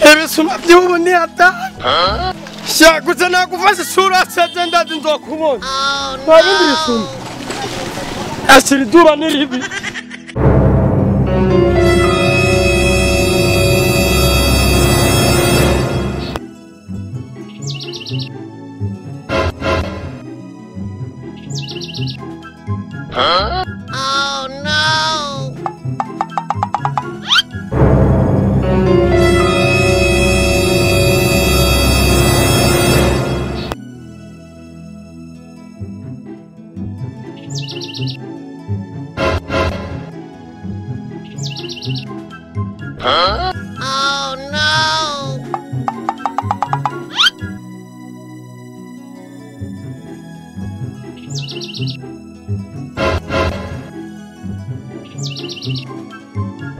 Ibisuma by'ubu ni hatari. Sha gusa nagufashe isura saje ndazi nzokubona. Nta bindi bisuma. Ashira izuba ni ribi. Huh? Oh no! Huh? Oh no!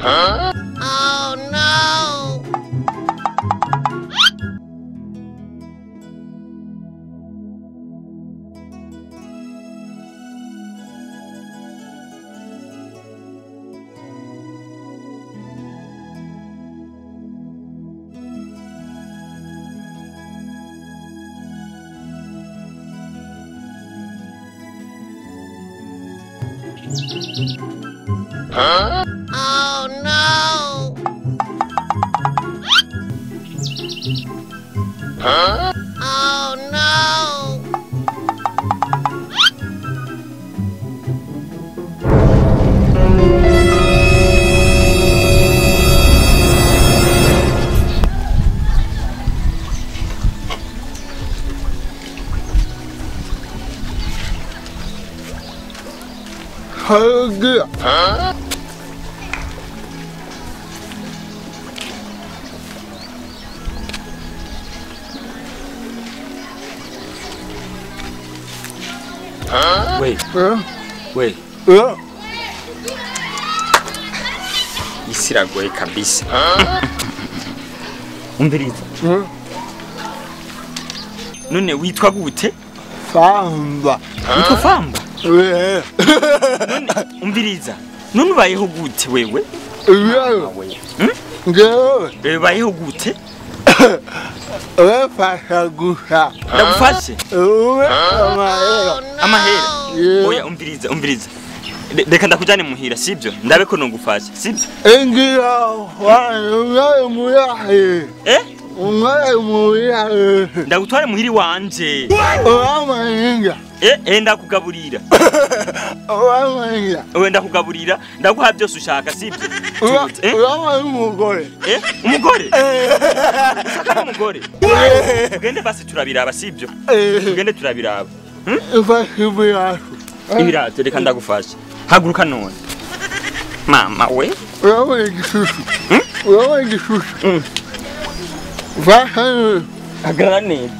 Huh? Oh no! Huh? Oh no! Huh? Oh no! Huh? Huh? Wait. Wait. Isi iragoye kabisa. Umviriza. None witwa gute? Famba. Witwa Famba? None umviriza. None ubayeho gute wewe? Ngewe. Ubayeho gute? Wefasha gusa. Ndagufashe? Amahera. Oya umviriza, umviriza. Reka ndakujane muhira, sibyo? Ndabe ko nogufasha, sibyo? Ingira wa muyahe. Eh? Umwe muyahe. Ndagutware muhiri wanje. Wamahinga. Eh, ndakugaburira. Wamahinga. Oya ndakugaburira, ndaguha byose ushaka, sibyo? Wama umugore. Eh? Umugore? Ushaka umugore? Tugende basi turabiraba, sibyo? Tugende turabiraba. Ibirato reka ndagufasha. Haguruka none. Mama we. Urabona igishushu. Urabona igishushu. Vaha. Hagarara neza.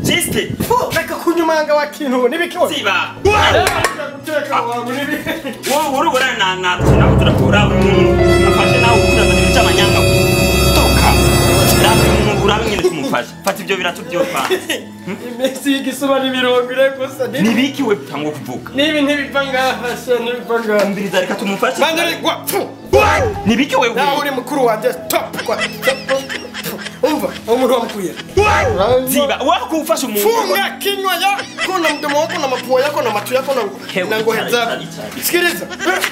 Jiste, reka kunyumanga wa kintu nibiki we. Siba. Wowe urubona na na nawe turakora umufashe nawe ukuraza ibyo amanyanga toka. Uramenye tumufashe. Fata ibyo birato byopa. Imesi y'igisuma ni 40 gusa. Nibiki we tango kuvuka. Nibi ntibiva ngaha se ntibiva ngaha. Umviriza reka tumufashe. Bandari gwa. Nibiki wewe. Nawe uri mukuru wanje stop kwa. Umva, umuntu wamkuye. Ziba, wakufasha umuntu. Funga kinywa yako na mdomo wako na mapua yako na macho yako na ngohe zako. Sikiliza.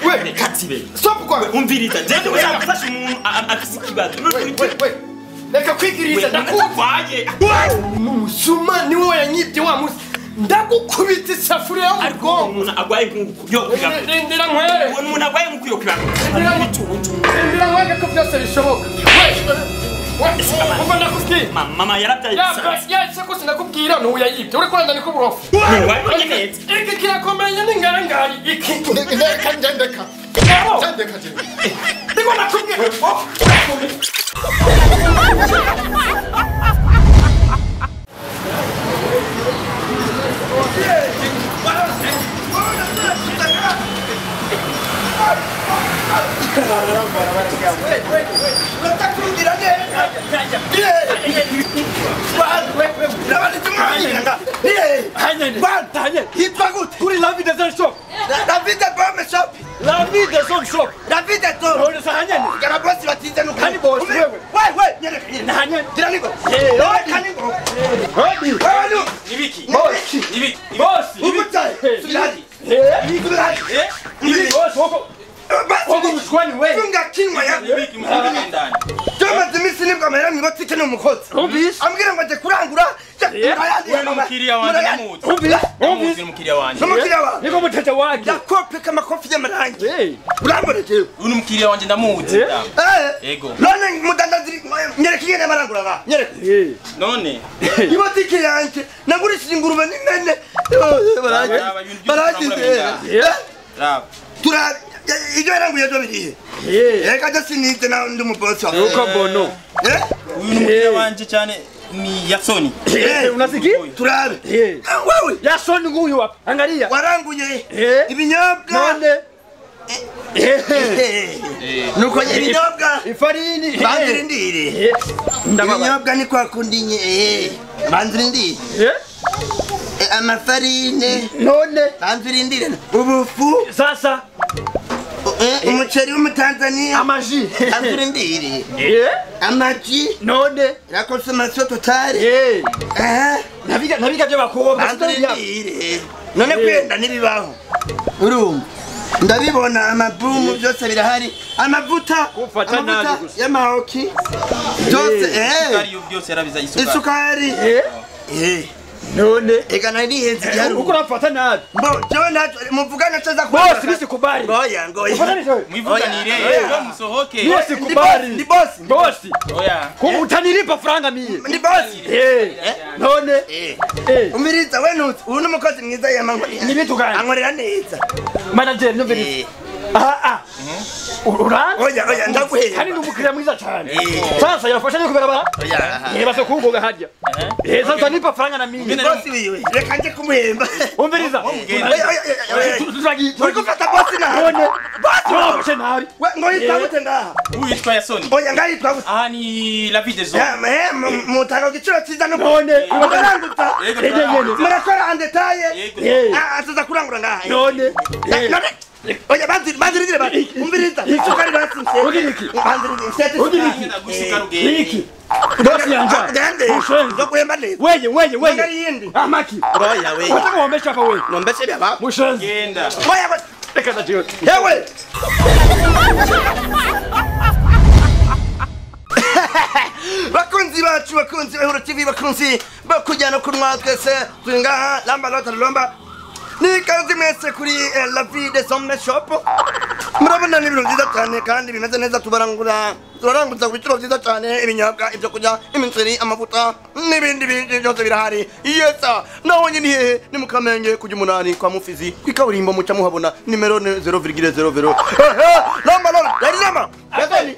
Wewe katibe. Stop kwa. Umviriza. Jewe uzafasha umuntu afise ikibazo. Wewe. Reka kwigiriza ndakuvanye. Musuma ni wowe yanyibye wa musi. Ndagukubita isafuriya mu bwonko. Umuntu agwaye nkuko yo kwiga. Ndindira nkwere. Umuntu agwaye nkuko yo kwiga. Ndindira nkwere ko byose bishoboka. Wewe ndakubwiye. Mama yarabyaye. Ya sako sinakubwira no yayibye. Uri kuranda niko burofu. Wabonye neza. Iki kirakomeye n'ingarangari iki. Ndeka ndeka. Ndeka je. Ndiko nakubwiye. Kuri la vie des hommes shop. La vie des hommes shop. La vie des hommes shop. La vie des hommes. None sahanyane. Gara boss batize nuko. Kandi boss wewe. Wewe nyereka. Nahanyane. Gira niko. Kandi ngo. Hodi. Wewe Nibiki. Boss. Nibiki. Boss. Ubutaye. Subirani. Nibiki. Nibiki. Boss woko. Woko mshkwani wewe. Funga kinywa yako. Nibiki mshkwani ndani. Tumaze iminsi nibwo amahera mwibotike ni umukozi. Ambwira ngo aje kurangura. Wewe n'umukiriya wanje ndamuzi. Ndamuzi n'umukiriya wanje. N'umukiriya wawe. Niko mutete wake. Ndakopeka amakofi y'amarangi. Urambona jewe. Uyu n'umukiriya wanje ndamuzi. Yego. None mudandazi nyereka ingene amarangura nga. Nyereka. None. Ibotike yanje nagurishije ingurube n'imene. Baragize. Raba. Tura ibyo yaranguye byo birihe. Reka je sinize na ndi umubosi wawe. Uko bono. Uyu n'umukiriya wanje cyane ni Yasoni. Unasikia? Turabe. Wewe. Yasoni nguyu hapa. Angalia. Waranguye. Ibinyobwa. None. Nuko ibinyobwa. Ifarini. Banzirindire. Ibinyobwa ni kwa kundi nye. Banzirindire. Amafarine. None. Banzirindire. Ubufu. Sasa. Umuceri wo mu Tanzania. Amaji. Banzirindire. Amaji. None. La consommation totale. Nabiga nabiga byo bakobwa. Banzirindire. None kwenda nibibaho. Urumva. Ndabibona amabumu byose birahari. Amavuta. Amavuta y'amahoki. Byose Isukari byose yarabiza isukari. Isukari. None. Ega nari henzi giharu. Uko urafata nabi. Mbo jewe nacho muvugana cyaza kwa. Boss bisikubali. Ngoya ngoya. Mwivuganire ngo musohoke. Boss kubali. Ndi boss. Boss. Oya. Ko utaniripa franga miye. Ndi boss. None. Umiriza we nutse. Uyu ni umukozi mwiza yamangwa. Ni bitu gani? Ankorera neza. Manager nyumviriza. Uranzi? Oya oya ndaguhera. Hari n'umukiriya mwiza cyane. Sasa yafasha ni kubarabara. Oya. Basa kugoga harya. Sasa nipa franga na mimi. Boss wiwe. Reka nje kumuhemba. Umviriza. Oya oya oya. Uri gufata boss na. None. Boss. Boss nabi. We ngo yitwa gute ngaha? Uyu yitwa Yasoni. Oya ngaha yitwa gute? Aha ni la vie des hommes. Mutanga igiciro cyiza no None. Muraranguza. Murakora en detail. Azaza kurangura ngaha. None. None. Oya banzirindire bati. Umviriza. Isukari basinse. Ugiriki. Banzirindire. Ugiriki. Ugiriki. Iki. Boss yanja. Ndokuhemba neza. Weye weye weye. Ngari yindi. Amaki. Oya weye. Wataka uombesha hapa wewe. Nombeshe bya baba. Mushenzi. Genda. Oya. Reka ndajiwe. Yewe. Bakunzi bacu bakunzi ba Huro TV bakunzi bakujyana kunwa twese turi ngaha lamba lota lomba. Ni kazi mwese kuri La Vie des Hommes Shop. Murabona ni ibintu byiza cyane kandi bimeze neza tubarangura. Turaranguza ku biciro byiza cyane ibinyobwa, ibyo kurya, imiceri, amavuta n'ibindi bintu byose birahari. Yesa, naho nyine hehe ni mu Kamenge kujya umunani kwa Mufizi ku ikaburimbo muca muhabona nimero 0,00. Lamba lamba, yari lamba. Yasoni.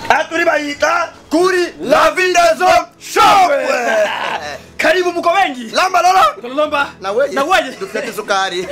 Aturi bayita kuri La Vie des Hommes Shop. Karibu mko wengi. Lamba lolo. Lamba. Na wewe. Na wewe. Dufite isukari.